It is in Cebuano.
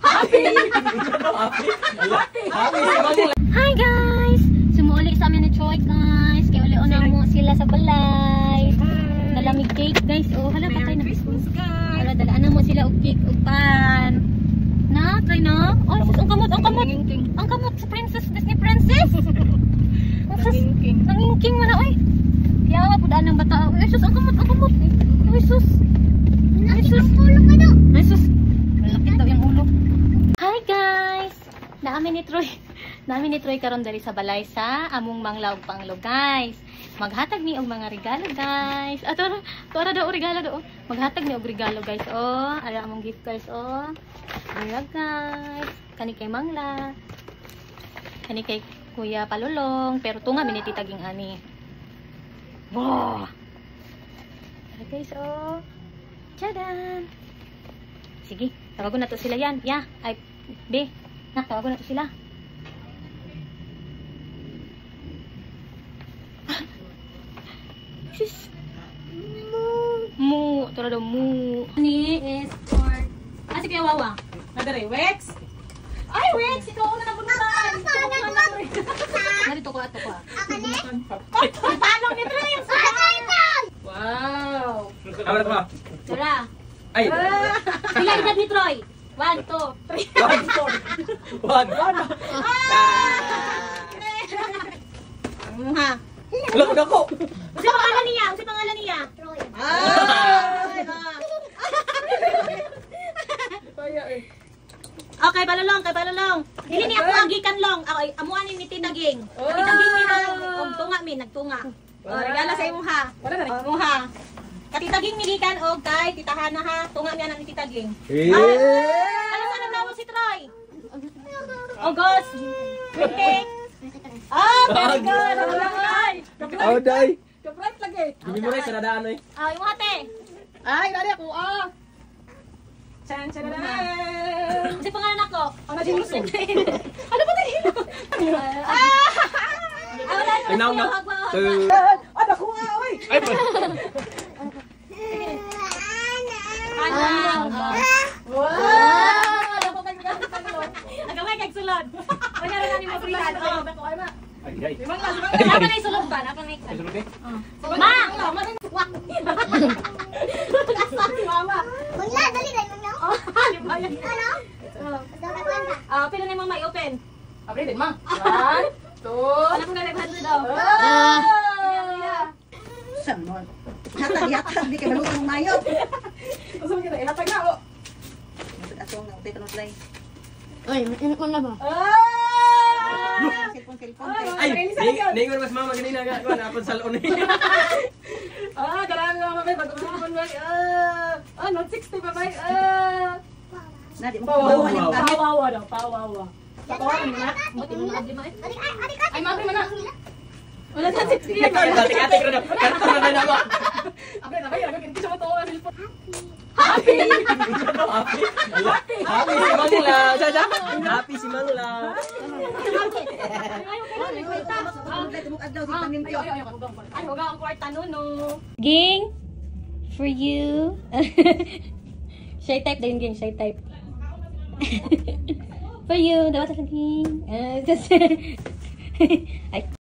Happy. Happy. Happy si Mangla. Hi guys! Sumuuli sa amin ni Troy, guys. Kaya uli na mo sila sa balay. Dalamig cake, guys. Oh, hala, patay na. Christmas, guys. Hala, dalaan na mo sila og cake ug pan. Na, try na. Oh, sus, ang kamot, ang kamot. Ang kamot sa princess, Disney princess. Ang sus, nangingking mo na, oy. Kaya po daan ng bata. Ay, sus, ang kamot, ang kamot. Ay, sus. Ay, sus. Ay, sus. Malaki daw yung ulo. Hi guys! Naamin ni Troy. Naamin ni Troy karon diri sa balay sa among mangla ug panglo, guys. Maghatag mi og mga regalo, guys. Ato ra daw regalo do. Maghatag mi og regalo, guys. Oh, ara among gift, guys, oh. Ara, guys. Kani kay Mangla. Kani kay Kuya Palulong, pero tunga mi ni Tita Ging ani. Wow. Ara, guys, oh. Tchadan! Sige, tawagon na to sila yan. Ya, ay, be. Nak, tawagon na to sila. Sus. Mu, ito na daw, mu. Ni is for... Ah, si Kuya Wawa. Nadere, Wex. Ay, Wex, ikaw una na bunutan. Narito ko, ato ko. Ah. Ang ni Troy, ang Wow. Abre pa. Tara. Ay. Pila edad ni Troy? 1, 2, 3. One. One. Ha. Wala ko dako. Unsa pangalan niya? Unsa pangalan niya? Troy. Okay, balulong, kay balulong. Dili ni ako ang gikan long. Ako amuan ni Tita Ging. Tita Ging ni og tunga mi, nagtunga. Oh, regalo sa imong ha. Wala na. Oh, ha. Katita Ging ni gikan og kay Tita Hana ha. Tunga mi anak ni Tita Ging. Eh. Ano sa nagtawag si Troy? August 20. Ah, very good. Oh, day. Kapright lagi. Gimi mo rin sa dadaan oy. Ah, imo ate. Ay, dali ako ah. Chan chan chan. Unsa pangalan ako? Ano si Ano ba tayo? Ah! Wala na. Tinaw na. Two. Ah, dako nga oy. Ay, pa. Ana. Wow! Dako kay Agamay kag sulod. Wala ra ni mo sulod. Oh. Ay, ay. Napa na sulod ba? Napa na Ay, sulod eh. Ma! Mama. Mangla, dali na mangla. Ano? Ah, pila na mama i-open. Abre din, ma. One, two. Wala ko na 500 daw. Ah! Saan mo? Hatag, hatag, di ka maluto ng mayo. Usa man kita, ihatag na oh. Atong na, utay panudlay. Uy, mainit mo na ba? Ah! Cellphone, cellphone. Ay, ningon mas mama ganina nga kuan apon salon eh. Ah, karami mga mamay, bago cellphone bay. Ah, ah, not 60 pa bay. Ah. Na, di mo Pawawa kuha yung gamit. Pawawa daw, pawawa. Pawawa mo na. Buti mo na lima eh. Ay, mami mo na. Wala na 60. Atik-atik ra daw. Karton na na ba. Abre na bay, lagi kinti siya mo to ang cellphone. Happy. Happy si Mangla. Sa Happy si Mangla. Panudlay, tumuk adlaw, sa panimpyo. Ay, ay, ay, Ay, huwag ang kwarta no no. Ging, for you. Shy type din, Ging, shy type. For you, dapat sa Ging. Ay.